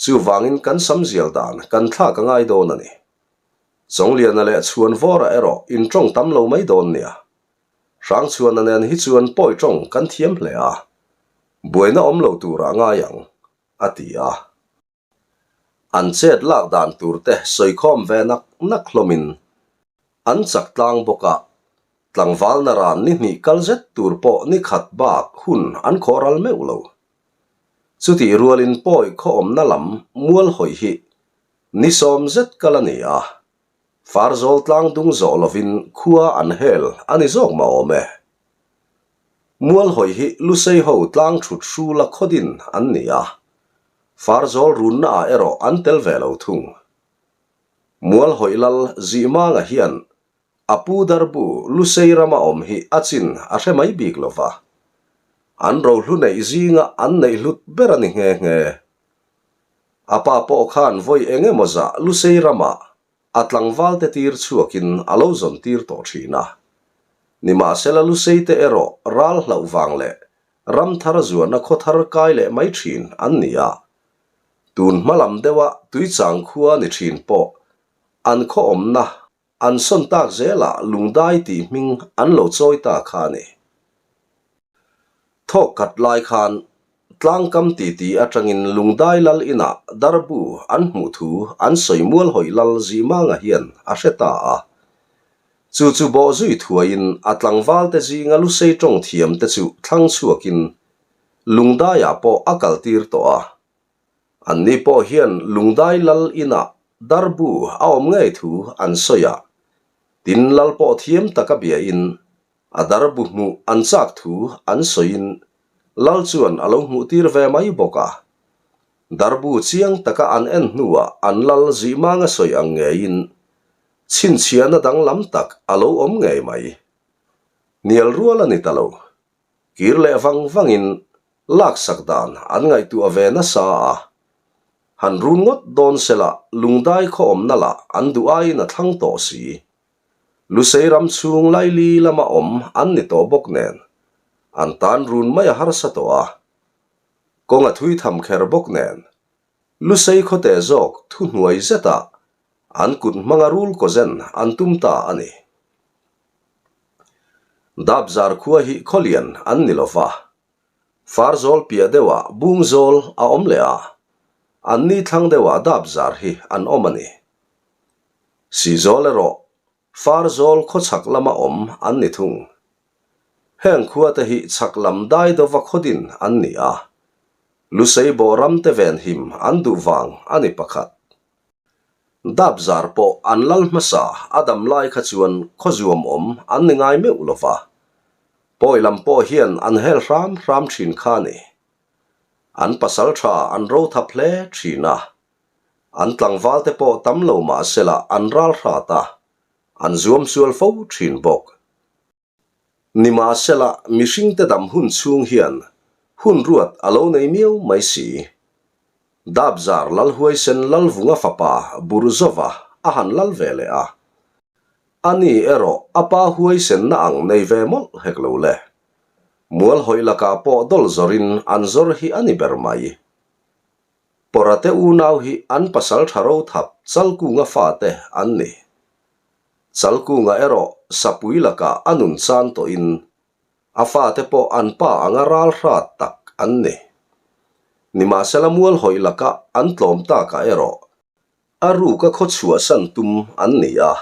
Chuvangin kan sam zial dan kan thlak a ngai dawn a ni. Chawngliana leh Chhuanvawra erawh in tawng tam lo mai dawn nia. Hrangchhuana nen hi chuan pawi tawng kan thiam hle a, buaina awm lo turah ngai ang, a ti a. An chet lak dan tur te sawikhawm ve nak nak hlawmin an chak tlang bawk a, tlangvalna ran ni hnih kal zet tur pawh ni khat bak hun an khawh ral meuh lo. Chutih rualin pawi khaw awmna lam mual hawi hi ni sawm zet kal a ni a, Farzawl tlang dung zawh lovin khua an hel a ni zawk mah awm e. Mualhawi hi Lusei ho tlang thut hrula khawdin an ni a, Farzawl runna ah erawh an tel ve lo thung. Mualhawi lal Zihmanga hian a pu Darbu Lusei rama awm hi a chin a hre mai bik lo va, an rohlu neih zinga an neih hlut ber a ni nghe nghe. A pa pawh khan vawi eng emaw zah Lusei ramah a tlangval te tir chhuakin a lo zawn tir tawh thin a. Nimahsela Lusei te erawh ral hlauh vang leh ram thar zuahna khaw thar kai leh mai thin an ni a. Tun hma lam deuha Tuichang khua ni thin pawh an khaw awmna An sawn tak zelah lungdai tih hming an lo chawi ta kha a ni. Thawk khat lai khan. Tlangkam titi atangin Lungdai lal inah darbu an hmuh thu an sawi mual hawi lal Zimanga hian a hre ta a. Chu chu bawhzui thuaiin a tlangvalte zinga lusei tawng thiamte chu thlang chhuakin Lungdaiah pawh a kaltir tawh a. Anni pawh hian Lungdai lal inah darbu a awm ngei thu an sawi a, tin lal pawh thiam taka biain A darbu hmuh an chak thu an sawiin Lal chuan a lo hmuhtir ve mai bawk a. Darbu chiang taka an en hnuah an Lal Zihmanga sawi ang ngeiin chhinchhiahna danglam tak a lo awm ngei mai. Hnial rual a ni ta lo. Kir leh vang vangin laksak dan an ngaihtuah ve nasa a. Han run ngawt dawn sela lungdai khaw awmna lah an duh aiin a thlang tawh si. Lusei ram chhung laili lama awm an ni tawh bawk nen, an tan run mai a harsa tawh a. Kawng a thui tham kher bawk nen, Lusei khawte zawk thuhnuai zetah an kut hmanga rul kawzen an tum ta a ni. Dapzar khua hi khawlian an ni lo va, Farzawl piah deuhah Bungzawl a awm leh a, anni thlang deuhah Dapzar hi an awm a ni. Sihzawl erawh Farzawl khawchhak lama awm an ni thung. Heng khuate hi chhak lam dai dova khawdin an ni a, Lusei bawh ramte venhim an duh vang a ni pakhat. Dapzar pawh an lal hmasa a dam lai kha chuan khawzuam awm an ni ngai meuh lo va, pawi lam pawh hian an hel hram hram thin kha a ni. An pasal tha an ro thap hle thin a, an tlangval te pawh tam lo mah sela an ral hrat a, an zuam sual fo thin bawk. Nimahsela, mihringte dam hun chhung hian hun ruat a lo nei miau mai si. Dapzar Lalhuaisen Lalvunga fapa Burzova a han lal ve leh a. Ani erawh a pa huaisenna ang nei ve mawlh hek lo le. Mual hawi lakah pawh dawl zawrin an zawr hi a ni ber mai. Pawrate unau hi an pasal tha rothap Chalkunga fate an ni. Chalkunga erawh sapui lakah a nun chan tawhin a fate pawh an pa anga ral hrat tak an ni. Nimahsela mual hawi laka an tlawm takah erawh a ruka khaw chhuahsan tum an ni a.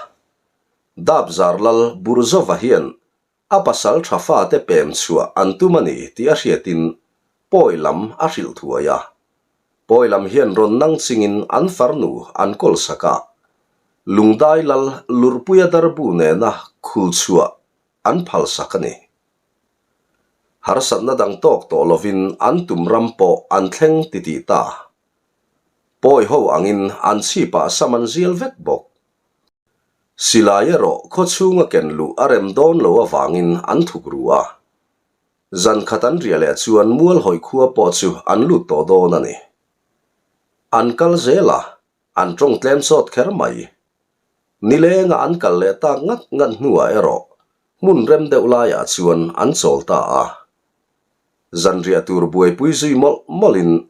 Dapzar lal Burzova hian A pasal tha fate pem chhuah an tum a ni tih a hriatin pawi lam a hrilh thuai a. Pawi lam hian rawn nang chingin an farnu an kawl sak a, Lungdai lal Lurhpuia darbu nena khul chhuah an phal sak a ni. Harsatna dang tawk tawh lovin an tum ram pawh an thleng titih ta. Pawi ho angin an chhipah sam an zial vek bawk. Silai erawh khaw chhunga ken luh a rem dawn lo avangin an thuk ru a. Zan khat an riah leh chuan mual hawi khua pawh chu an lut tawh dawn a ni. An kal zel a, an tawng tlem sawt kher mai. Nilenga an kal leh tak ngat ngat hnuah erawh hmun rem deuh laiah chuan an chawl ta a. Zanriah tur buaipui zui mawlh mawlhin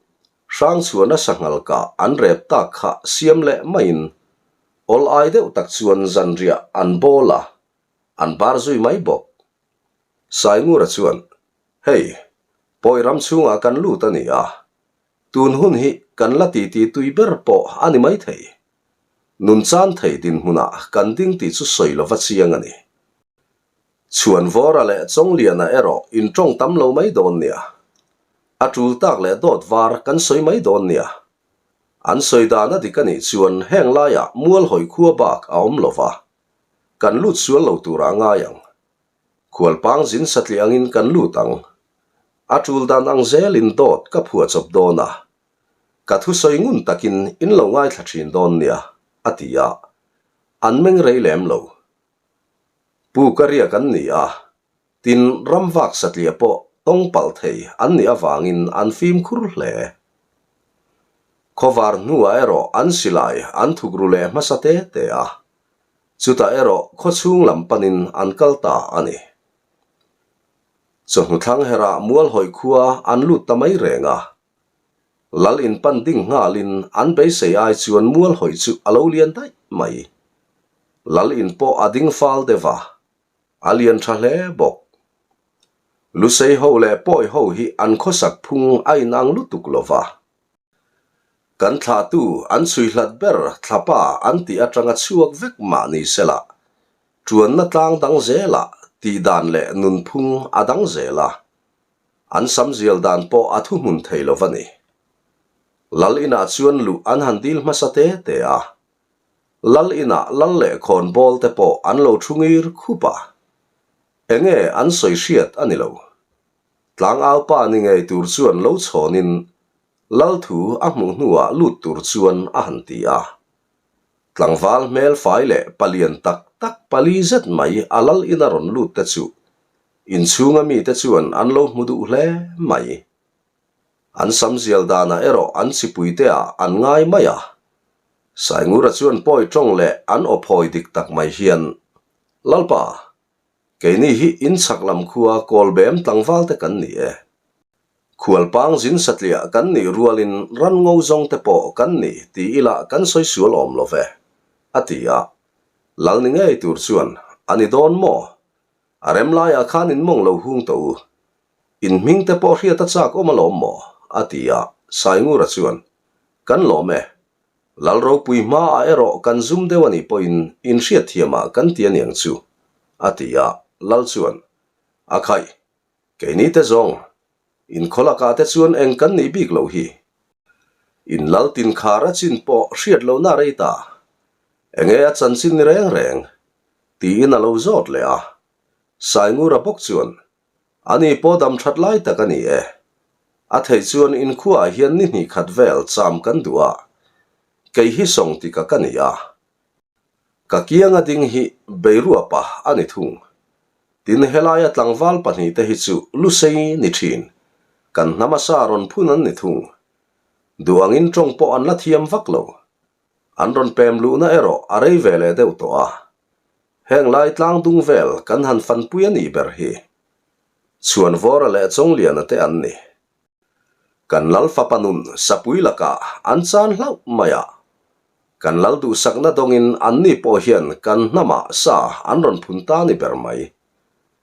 Hrangchhuana sanghal kah an rep tak kha siam leh maiin awl ai deuh tak chuan zanriah an bawl a, an bar zui mai bawk. Saingura chuan, Hei, pawi ram chhungah kan lut a ni a, tun hun hi kan la titi tui ber pawh a ni maithei. Nun chan thei dinhmunah kan ding tih chu sawi lova chiang a ni. Chhuanvawra leh Chawngliana erawh in tawng tam lo mai dawn nia. A tul tak leh dawt var kan sawi mai dawn nia. An sawi dan a dik a nih chuan heng laiah mual hawi khua bak a awm lo va, kan lut sual lo turah a ngai ang. Khualpang zin satliah angin kan lut ang. A tul dan ang zelin dawt ka phuah chawp dawn a. Ka thusawi ngun takin in lo ngaithla thin dawn nia, a ti a. An meng rei lem lo. Pu ka riak an ni a, tin ram vak satliah pawh tawng palh thei an nih avangin an fimkhur hle. Khawvar hnuah erawh an silai an thuk ru leh hmasa te te a, chutah erawh khawchhung lam panin an kal ta a ni. Chawhnu thlang herah Mualhawi khua an lut ta mai reng a, Lal in pan ding nghalin an beisei ai chuan mual hawi chu a lo lian daih mai. Lal in pawh a ding fal deuh a, a lian tha hle bawk. Lusei ho leh Pawi ho hi an khawsak phung a inang lutuk lo va. Kan thlahtu an chhui hlat ber thlapa an tih atanga chhuak vek mah ni sela, ṭuanna tlang dang zelah tihdan leh nunphung a dang zel a, an sam zial dan pawh a thuhmun thei lo va ni. Lal inah chuan luh an han dil hmasa te te a, Lal inah lal leh khawnbawl te pawh an lo thu ngir khup a, enge an sawi hriat a ni lo. Tlangaupa ni ngei tur chuan lo chhawnin Lal thu a hmuh hnuah lut tur chuan a han ti a. Tlangval hmel fai leh palian tak tak pali zet mai a lal ina rawn lut te chu inchhunga mite chuan an lo hmu duh hle mai. An sam zial danah erawh an chipuite ah an ngai mai a. Saingura chuan pawi tawng leh an aw phawi dik tak mai hian, Lalpa, keini hi inchhak lam khua Kawlbem tlangval te kan ni e. Khualpang zin satliah kan nih rualin ran ngo zawng te pawh kan ni ti ila kan sawi sual awm lo ve, a ti a. Lal ni ngei tur chuan, A ni dawn maw? A rem laiah khan in mawng lo hung tawh u. In hming te pawh hriat a chak awm alawm maw? a ti a, Saingura chuan, Kan lawm e. Lal ropui hmaah erawh kan zum deuh a nih pawhin in hriatthiamah kan ti aniang chu, a ti a, Lal chuan, A khaih, Keini te zawng, in khaw lakah te chuan eng kan nih bik loh hi. In lal tin khar a chin pawh hriat lohna rei ta. Enge a chanchin ni reng reng? tiin a lo zawt leh a. Saingura bawk chuan, Ani pawh dam that lai tak a ni e. A theih chuan in khuaah hian ni hnih khat vel cham kan duh a, kei hi sawng tika ka ni a. Ka kianga ding hi Beiruapa a ni thung. Tin, helaia tlangval pahnihte hi chu Lusei ni thin, kan hnam asa rawn phun an ni thung. Duh angin tawng pawh an la thiam vak lo. An rawn pem luhna erawh a rei ve leh deuh tawh a. Heng lai tlang dung vel kan han fanpui a nih ber hi. Chhuanvawra leh Chawngliana te an ni. Kan lal fapa nun sapui lakah an chan hlauh mai a. Kan lal duhsakna dawngin anni pawh hian kan hnamah sa an rawn phun ta ni ber mai,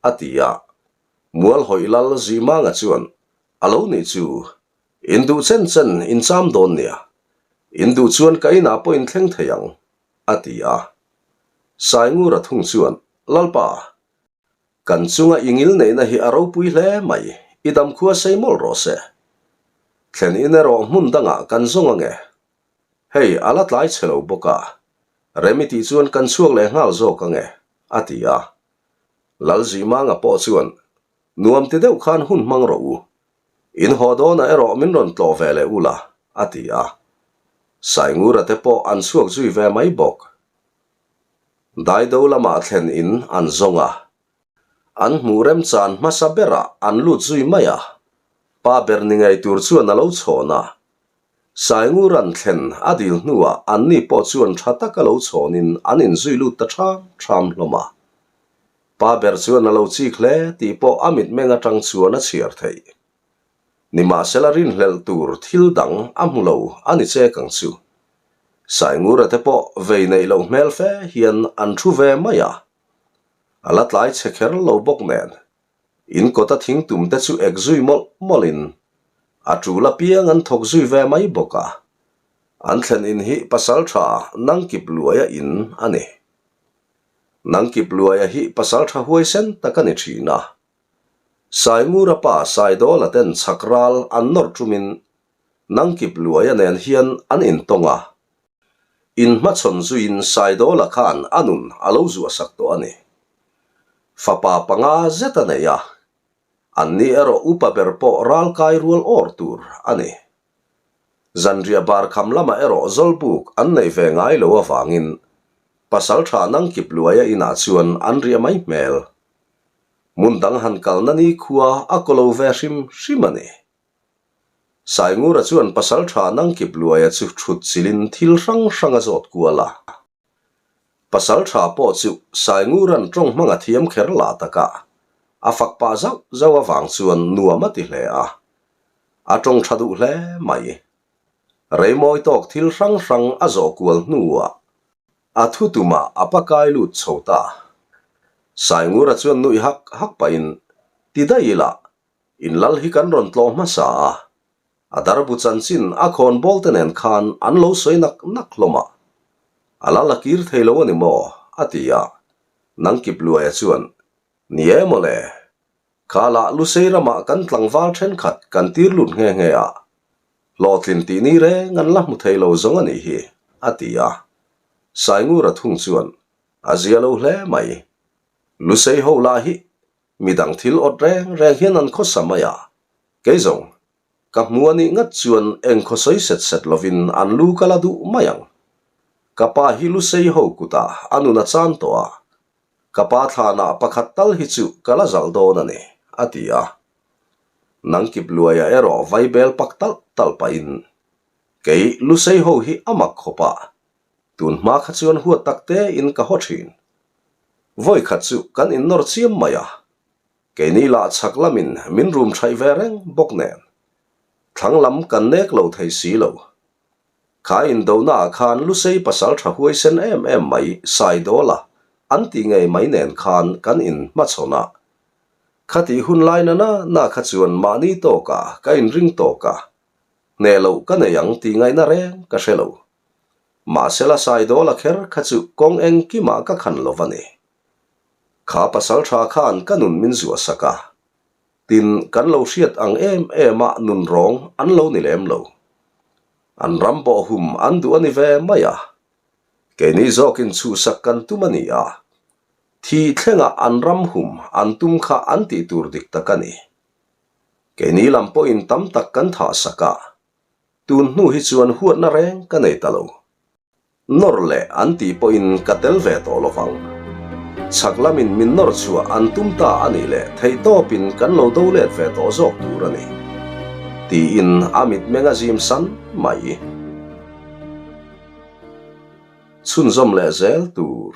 a ti a. Mualhawih lal Zimanga chuan, A lo nih chu, in duh chen chen in cham dawn nia, in duh chuan ka inah pawh in thleng thei ang, a ti a. Saingura thung chuan, Lalpa, Kan chunga i ngil neihna hi a ropui hle mai, i damkhua sei mawlh rawh se. Thlen in erawh hmun dangah kan zawng ange. Hei, a la tlai chhe lo bawk a, rem i tih chuan kan chhuak leh nghal zawk ange, a ti a. Lalzimanga pawh chuan, Nuam ti deuh khan hun hmang rawh u. In haw dawnah erawh min rawn tlawh ve leh ula, a ti a. Saingura te pawh an chhuak zui ve mai bawk. Daido lamah thlen in an zawng a, an hmuh remchan hmasa berah an lut zui mai a, pa ber ni ngei tur chuan a lo chhawn a. Sainguran thlen a dil hnuah anni pawh chuan tha taka lo chhawnin an inzui lut ta ṭham ṭham hlawm a. Pa ber chuan a lo chik hle tih pawh a mitmeng aṭang chuan a chhiar theih. Nimahsela rinhlelh tur thil dang a hmu lo a ni chek ang chu. Saingura te pawh vei neih loh hmel fe hian an thu ve mai a. A la tlai chhe kher lo bawk nen, in kawta thing tum te chu ek zui mawlh mawlhin a tul apiang an thawk zui ve mai bawk a. An thlen in hi pasaltha Nangkip Luaia in a ni. Nangkip Luaia hi pasaltha huaisen tak a ni thin a. Saingura pa Saidawla ten chhak ral an nawr tumin Nangkip Luaia nen hian an intawng a. Inhmachhawn zuiin Saidawla khan a nun a lo zuahsak tawh a ni. Fapa panga zet a nei a, anni erawh upa ber pawh ral kai rual awr tur a ni. Zanriah bar kham lamah erawh zawlbuk an neih ve ngai lo avangin Pasaltha Nangkip Luaia inah chuan an riah mai hmel. Hmun dang han kalna ni khua a kaw lo ve hrim hrim a ni. Saingura chuan Pasaltha Nangkip Luaia chu thut chilhin thil hrang hrang a zawt kual a. Pasaltha pawh chu Saingura'n tawng hmang a thiam kher lah taka a fak pah zauh zauh avang chuan nuam a ti hle a. A tawng tha duh hle mai. Reimawi tawk thil hrang hrang a zawh kual hnuah A thu tumah a pakai lut chho ta. Saingura chuan nuih hak hak pahin. Ti daih ila, in lal hi kan rawn tlawh hmasa a, a darbu chanchin a khawnbawl te nen khan an lo sawi nak nak hlawm a. A lal a kir thei lo a ni maw? a ti a. Nangkipluaia chuan, Ni e mawle, Khalah Lusei ramah kan tlangval thenkhat kan tir lut nghe nghe a, hlawhtlin tih ni reng an la hmu thei lo zawng a nih hi, a ti a. Saingura thung chuan a zia lo hle mai. Lusei ho lah hi midang thil awt reng reng hian an khawsa mai a, kei zawng ka hmu a nih ngat chuan eng khawsawi set set lovin an lu ka la duh mai ang. Ka pa hi Lusei ho kutah a nun a chan tawh a, Ka pa thlanah pakhat tal hi chu ka la zalh dawn a ni, a ti a. Nangkip luaia erawh vaibel pak talh talh pahin, Kei Lusei ho hi a mak khawp a, tun hma kha chuan huat tak tein ka haw thin. Vawi khat chu kan innawr chiam mai a, keini lah chhak lamin min rum thaih ve reng bawk nen, thlang lam kan nek lo thei si lo. Kha indonaah khan Lusei pasal tha huaisen em em mai Saidawla an tih ngei mai nen khan kan inhmachhawn a. Khatih hun lai na na na kha chuan mahni tawkah ka inring tawk a, hneh loh ka nei ang tih ngaihna reng ka hre lo. Mahsela Saidawla kher kha chu kawng engkimah ka khan lo va ni. Kha pasal tha khan ka nun min zuahsak a, Tin, kan lo hriat ang em em a nun rawng an lo ni lem lo. An ram pawh hum an duh a ni ve mai a. Keini zawkin chhuhsak kan tum a ni a. Thi thlenga an ram hum an tum kha an tih tur dik tak a ni. Keini lam pawhin tam tak kan thahsak a. Tun hnu hi chuan huatna reng ka nei ta lo. Nawr leh an tih pawhin ka tel ve tawh lo vang. Chhak lamin min nawr chhuah an tum ta a nih leh theihtawpin kan lo do let ve tawh zawk tur a ni. Tiin a mitmeng a zim san mai. Chhunzawm leh zel tur.